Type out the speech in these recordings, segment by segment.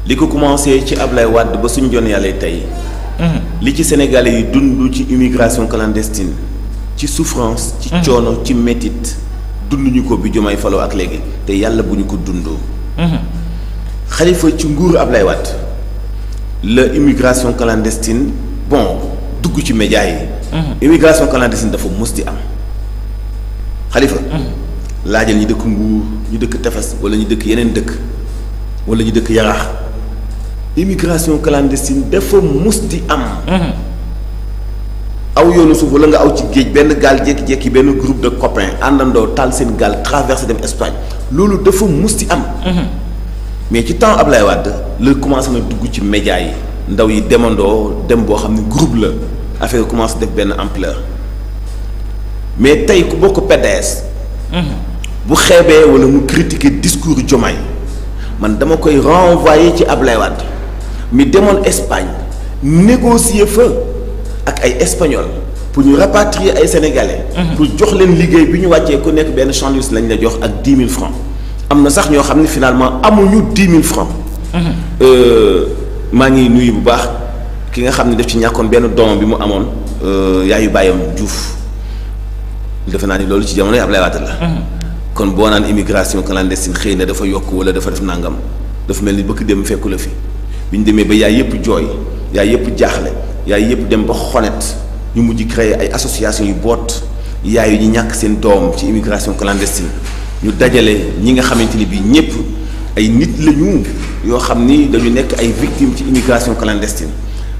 li ko commencé ci Ablaye Wade ba suñu jon yàlla tey. li ci Sénégalais yi dund ci immigration clandestine ci souffrance. ci coono ci métit dunduñu ko bi Diomaye faloo ak léegi te yàlla bu ñu ko dundoo. Khalifa ci nguuru Ablaye Wade la immigration clandestine bon dugg ci média yi. immigration clandestine dafa mus di am Khalifa. laajal ñi dëkk Mbuur ñu dëkk Tefes wala ñu dëkk yeneen dëkk wala ñu dëkk Yaraax immigration clandestine dafa mus di am. aw yoonu suuf wala nga aw ci géej benn gaal jékki-jékki benn groupe de copains àndandoo taal seen gaal traversé dem Espagne loolu dafa mus di am. mais ci temps Ablaye Wade la commencé na dugg ci média yi ndaw yi demandoo dem boo xam ne groupe la affaire commencé def benn ampleur mais tey ku bokk PDS. bu xeebee wala mu critiquer discours Diomaye man dama koy renvoyer ci Ablaye Wade mi demoon Espagne négocier fa ak ay espagnol pour ñu rapatrier ay sénégalais. pour jox leen liggéey bi ñu wàccee ku nekk benn sandwich lañ la jox ak 10 000 francs am na sax ñoo xam ne finalement amuñu 10 000 francs. maa ngi nuyu bu baax ki nga xam ne daf ci ñàkkoon benn doom bi mu amoon yaayu bàyyam Diouf defe naa ni loolu ci jamono Ablaye Wade la. kon boo naan immigration clandestine xëy na dafa yokk wala dafa def nangam dafa mel ni bëgg dem fekku la fi bi ñu demee ba yaay yëpp jooy yaay yëpp jaaxle yaay yëpp dem ba xonet ñu mujj créer ay association yu boot yaay yu ñu ñàkk seen doom ci immigration clandestine ñu dajale ñi nga xamante ni bii ñëpp ay nit lañu yoo xam ni dañu nekk ay victimes ci immigration clandestine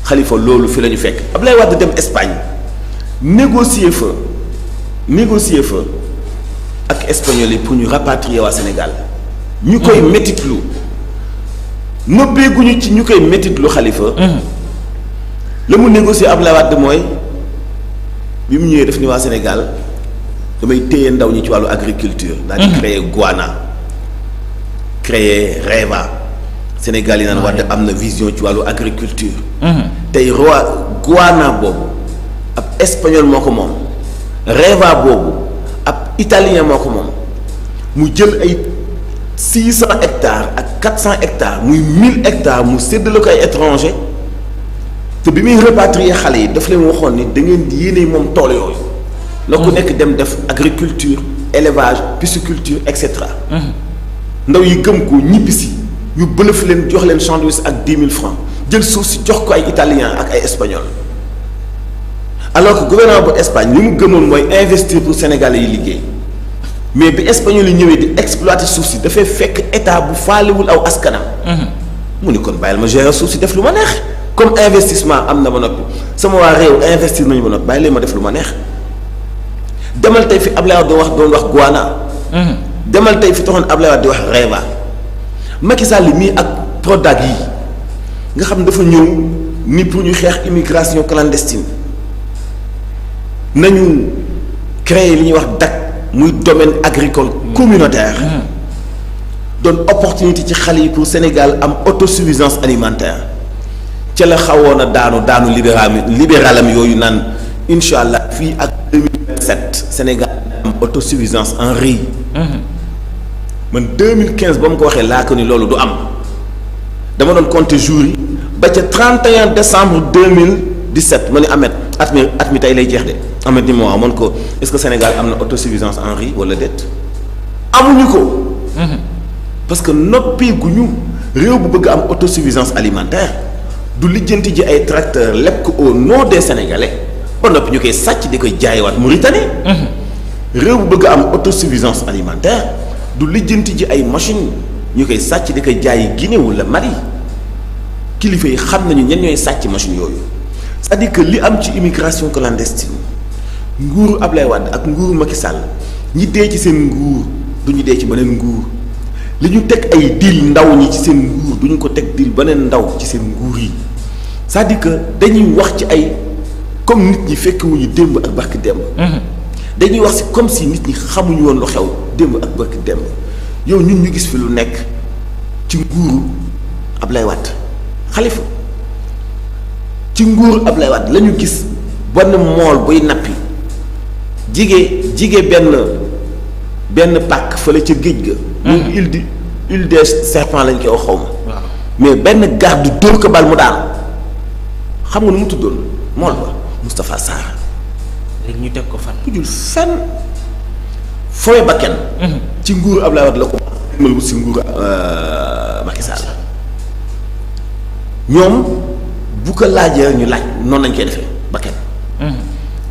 Khalifa loolu fi la ñu fekk Ablaye Wade dem Espagne négocier fa ak espagnol yi pour ñu rapatrier waa Sénégal ñu koy métitlu noppeeguñu ci ñu koy métitlu Khalifa. la mu négocier Ablaye Wade mooy bi mu ñëwee def ni waa Sénégal damay téye ndaw ñi ci wàllu agriculture. daal di créer Goana créer REVA Sénégal yi naan Wade am na vision ci wàllu agriculture. tey Goana boobu ab espagnol moo ko moom REVA boobu ab italien moo ko moom mu jël ay 600 hectares ak 400 hectares muy 1000 hectares mu séddale ko ay étranger te bi muy rapatrier xale yi daf leen waxoon ni da ngeen di yéene moom tool yooyu. la ku nekk dem def agriculture élevage pisciculture et cetera. ndaw yi gëm ko ñibbisi yu bëlëf leen jox leen sandwich ak 10 000 francs jël suuf si jox ko ay italien ak ay espagnol alors que gouvernement bu Espagne li mu gëmoon mooy investir pour Sénégalais yi liggéey mais bi espagnol yi ñëwee di exploiter suuf si dafay fekk état bu faalewul aw askanam. mu ni kon bàyyil ma gérer suuf si def lu ma neex comme investissement am na ba noppi sama waa réew investir nañu ba noppi bàyyi leen ma def lu ma neex demal tey fi Ablaye Wade doon wax Goana. demal tey fi taxoon Ablaye Wade di wax REVA Macky Sall mii ak Prodac yi nga xam dafa ñëw ni pour ñu xeex immigration clandestine nañu créer li ñuy wax DAC muy domaine agricole communautaire. doon opportunité ci xale yi pour Sénégal am autosuffisance alimentaire ca la xawoon a daanu libéralam yooyu naan incha allah fii ak 2027 Sénégal am autosuffisance en riz. man 2015 ba mu ko waxee laa ko ni loolu du am dama doon compter jours yi ba ca 31 décembre 2017 ma ni Ahmed at mi tey lay jeex de Ahmed ni ma waaw man ko est-ce que Sénégal am na autosuffisance en riz wala déet amuñu ko. parce que noppeeguñu réew bu bëgg am autosuffisance alimentaire du lijjanti ji ay tracteurs lépp ko au nom des Sénégalais ba noppi ñu koy sàcc di koy jaayiwaat Mauritanie. réew bu bëgg am autosuffisance alimentaire du lijjanti ji ay machine ñu koy sàcc di koy jaayi Guinée wala Mali kilifa yi xam nañu ñen ñooy sàcc machine yooyu c'est-à-dire que li am ci immigration clandestine nguuru Ablaye Wade ak nguuru Macky Sall ñi dee ci seen nguur du ñu dee ci beneen nguur. li ñu teg ay dil ndaw ñi ci seen nguur du ñu ko teg dil beneen ndaw ci seen nguur yi c'est-à-dire que dañuy wax ci ay comme nit ñi fekkewuñu démb ak barki démb. dañuy wax si comme si nit ñi xamuñu woon lu xew démb ak barki démb yow ñun ñu gis fi lu nekk ci nguuru Ablaye Wade Khalifa ci nguuru Ablaye Wade la ñu gis benn mool buy nappi jige benn pàkk fële ca géej ga. muy île des serpents lañ koy wax xaw ma. mais benn garde dóor ko bal mu daal xam nga nu mu tuddoon mool ba Moustapha Sarr. léegi ñu teg ko fan. mujjul fenn fooy ba kenn. ci nguuru Abdoulaye Wade la ko. mel wut si nguuru Macky Sall ñoom bu ko laajee ñu laaj noonu lañ koy defee ba kenn.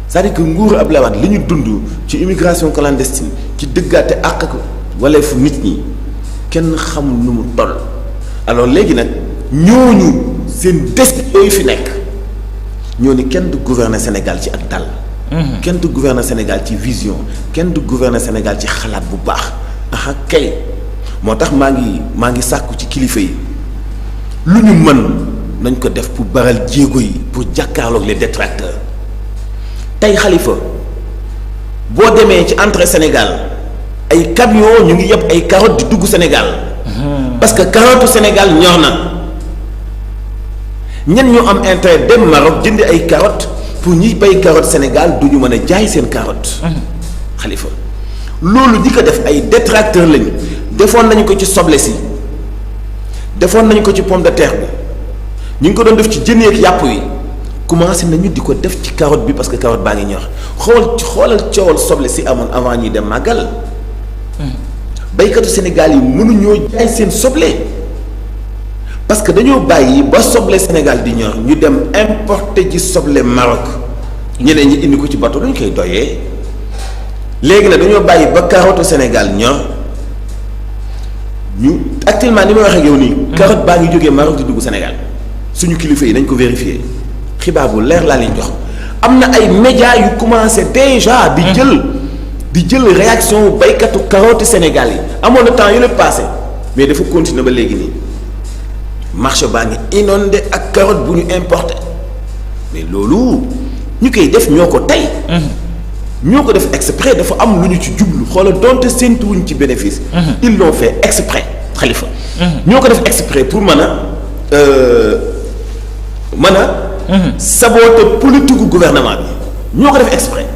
c'est-à-dire que nguuru Abdoulaye Wade li ñu dund ci immigration clandestine ci dëggaate àq ak waleefu nit ñi kenn xamul nu mu toll. alors léegi nag ñooñu seen des yooyu fi nekk ñoo ni kenn du gouverner Sénégal ci ak dal. kenn du gouverner Sénégal ci vision kenn du gouverner Sénégal ci xalaat bu baax aha kay moo tax maa ngi sàkku ci kilifa yi lu ñu mën nañ ko def pour baral jéego yi pour jàkkaarloog les détracteurs tey Khalifa boo demee ci entrée Sénégal ay camion ñu ngi yëpp ay carottes di dugg Sénégal parce que carotte Sénégal ñor na ñen ñoo am intérêt dem Maroc jënd ay carottes pour ñi bay carotte Sénégal du ñu mën a jaay seen carotte Khalifa loolu ñi ko def ay détracteurs lañu defoon nañu ko ci soble si defoon nañu ko ci pomme de terre bi ñu ngi ko doon def ci jën ak yàpp yi commencé nañu di ko def ci carotte bi parce que carotte baa ngi ñor xoolal coowal soble si amoon avant ñuy dem màggal baykatu Sénégal yi mënuñoo jaay seen soble parce que dañoo bàyyi ba soble Sénégal di ñor ñu dem importer ji soble Maroc ñeneen ñi indi ko ci bateau dañu koy doyee léegi nag dañoo bàyyi ba carotte Sénégal ñor ñu actuellement ni may wax ak yow nii. carotte baa ngi jógee Maroc di dugg Sénégal suñu kilifa yi nañ ko vérifier xibaar bu leer laa leen jox am na ay médias yu commencé déjà di jël réaction baykatu carotte Sénégal yi amoon na temps yu la passé mais dafa continuer ba léegi nii marché baa ngi inondé ak carotte bu ñu importé mais loolu ñu koy def ñoo ko tey. ñoo ko def exprès dafa am lu ñu ci jublu xoolal donte séntuwuñ ci bénéfice. ils l'ont fait exprès Khalifa. ñoo ko def exprès pour mën a saboter politique gu gouvernement bi ñoo ko def exprès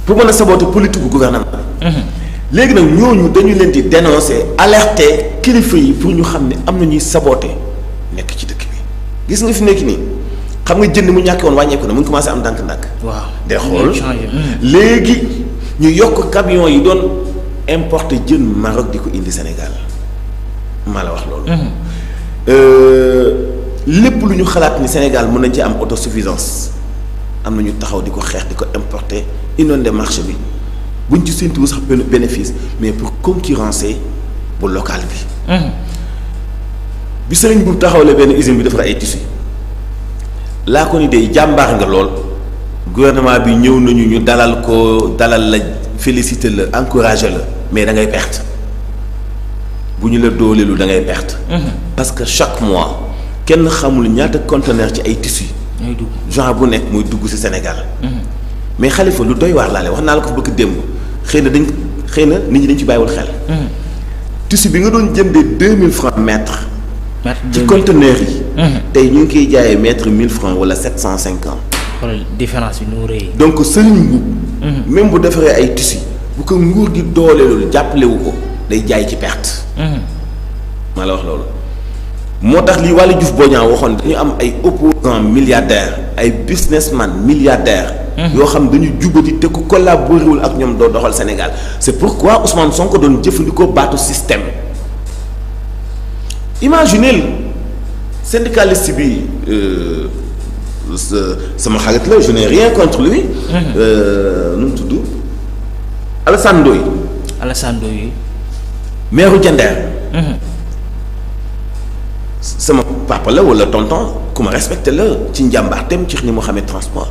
pour mën a saboter politique gu gouvernement bi. léegi nag ñooñu dañu leen di dénoncer alerter kilifa yi pour ñu xam ne am na ñuy saboter nekk ci dëkk bi gis nga fi nekk nii. xam nga jënd mu ñàkk woon wàññeeku na mu ngi commencé am ndànk-ndànk. waaw day xool léegi ñu yokk camion yi doon importer jën Maroc di ko indi Sénégal maa la wax loolu. lépp lu ñu xalaat ni Sénégal mën nañ ci am autosuffisance am na ñu taxaw di ko xeex di ko importer inondé marché bi buñ ci séntu sax benn bénéfice mais pour concurrencer bu local bi. bi sëriñ bu taxawlee benn usine bi defar ay tissus. laa ko ni day jàmbaar nga lool gouvernement bi ñëw nañu ñu dalal la féliciter la encourager la mais da ngay perte bu ñu la dooleelu da ngay perte. parce que chaque mois kenn xamul ñaata conteneur ci ay tissus. ñooy dugg genre bu nekk muy dugg ci Sénégal. mais Khalifa lu doy waar laa lay wax naa la ko bëgg démb xëy na nit ñi dañ ci bàyyiwul xel. tissu bi nga doon jëndee 2000 francs mètre. ci conteneur yi. tey ñu ngi koy jaayee mètre 1000 francs wala 750. xoolal différence bi nu mu rëy. donc sëriñ bu. même bu defaree ay tissus bu ko nguur gi dooleelul jàppalewu ko day jaay ci perte. maa la wax loolu. moo tax lii Waly Diouf Bodian waxoon dañu am ay opposants milliardaires ay businessman milliardaires. yoo xam dañu jubati te ku collaboré wul ak ñoom doo doxal Sénégal c'est pourquoi Ousmane Sonko doon jëfandikoo baatu système. imaginez syndicaliste bi sama xarit la je n'ai rien contre lui. nu mu tudd Alassane Ndoye. maire Diender. sama papa la wala tonton ku ma respecté la ci njàmbaarteem ci ni mu xamee transport.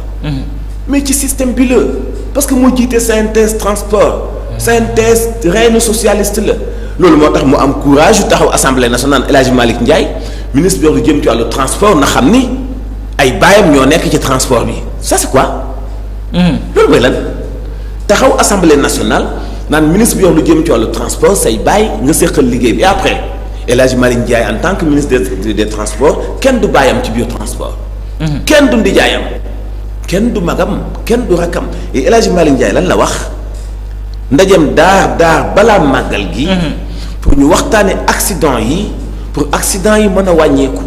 mais ci système bi la parce que moo jiite synthèse transport. synthèse reine socialiste la. loolu moo tax mu am courage yu taxaw assemblée nationale El Hadj Malick Ndiaye ministre bi lu jëm ci wàllu transport na xam ni ay baayam ñoo nekk ci transport bi ça c'est quoi. loolu mooy lan taxaw assemblée nationale naan ministre bi lu jëm ci wàllu transport say baay nga séqal liggéey bi après El Hadj Malick Ndiaye en tant que ministre des transports kenn du baayam ci biir transport. kenn du ndijaayam kenn du magam kenn du rakam et El Hadj Malick Ndiaye lan la wax ndajem daar balaa màggal gi. pour ñu waxtaanee accident yi pour accident yi mën a wàññeeku.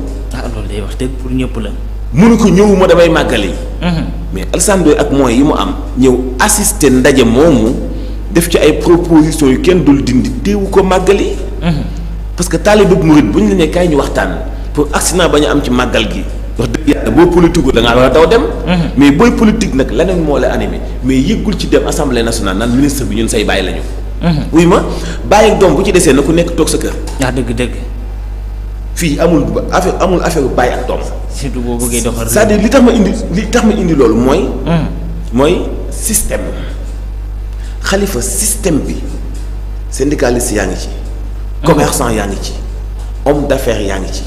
loolu day wax dëgg pour ñëpp la. mënu ko ñëwuma damay màggali. mais Alassane Ndoye ak moyens yi mu am ñëw assister ndaje moomu def ci ay propositions yu kenn dul dindi teewu ko màggali. parce que taalibe bu murid bu ñu la nee kaay ñu waxtaan pour accident bañ a am ci màggal gi wax dëgg yàlla boo politique da ngaa war a daw dem. mais booy politique nag leneen moo la animé mais yëggul ci dem assemblée nationale naan ministre bi ñun say bàyyi lañu. wuy ma bàyyi ak doom bu ci desee na ku nekk toog sa kër. dëgg. fii amul affaire bu bàyyi ak doom. surtout boo bëggee doxal. c'est-à-dire li tax ma indi loolu mooy système Khalifa système bi syndicaliste yaa ngi ci. commerçant yaa ngi ci. homme d'affaires yaa ngi ci.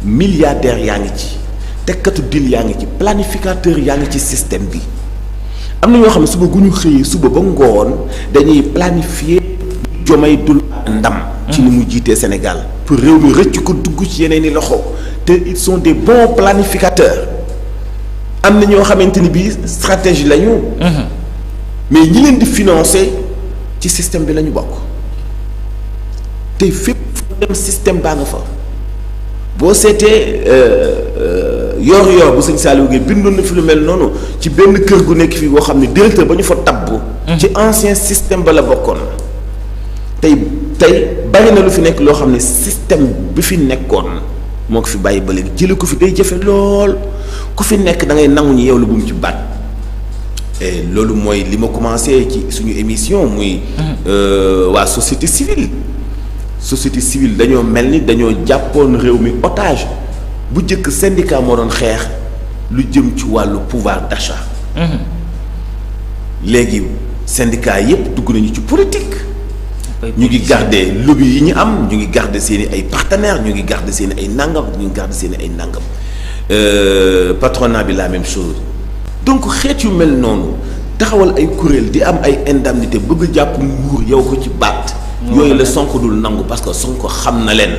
milliardaire yaa ngi ci. tekkatu dil yaa ngi ci. planificateur yaa ngi ci système bi. am na ñoo xam ne suba gu ñu xëyee suba ba ngoon dañuy planifier Diomaye dul ndam. ci ni mu jiitee Sénégal. pour réew mi rëcc ko dugg ci yeneen i loxo te ils sont des bons planificateurs am na ñoo xamante ni bii stratégie la ñu. mais ñi leen di financer ci système bi la ñu bokk tey fépp fu dem système baa nga fa boo seetee yor-yor bu sëñ Saliou Guèye bindoon na fi lu mel noonu ci benn kër gu nekk fii boo xam ne directeur ba ñu fa tabbu. ci ancien système ba la bokkoon tey bari na lu fi nekk loo xam ne système bi fi nekkoon moo ko fi bàyyi ba léegi jëlee ko fi day jafe lool ku fi nekk da ngay nangu ñu yow la bu mu ci baat et loolu mooy li ma commencé ci suñu émission muy waa société civile dañoo mel ni dañoo jàppoon réew mi otage bu njëkk syndicat moo doon xeex lu jëm ci wàllu pouvoir d'achat léegi syndicat yépp dugg nañu ci politique. ñu ngi garder lobby yi ñu am ñu ngi garder seeni ay partenaires ñu ngi garder seeni ay nangam ñu ngi garder seeni ay nangam patronat bi la même chose donc xeet yu mel noonu taxawal ay kuréel di am ay indemnité bëgg jàpp nguur yow ko ci baat yooyu la Sonko dul nangu parce que Sonko xam na leen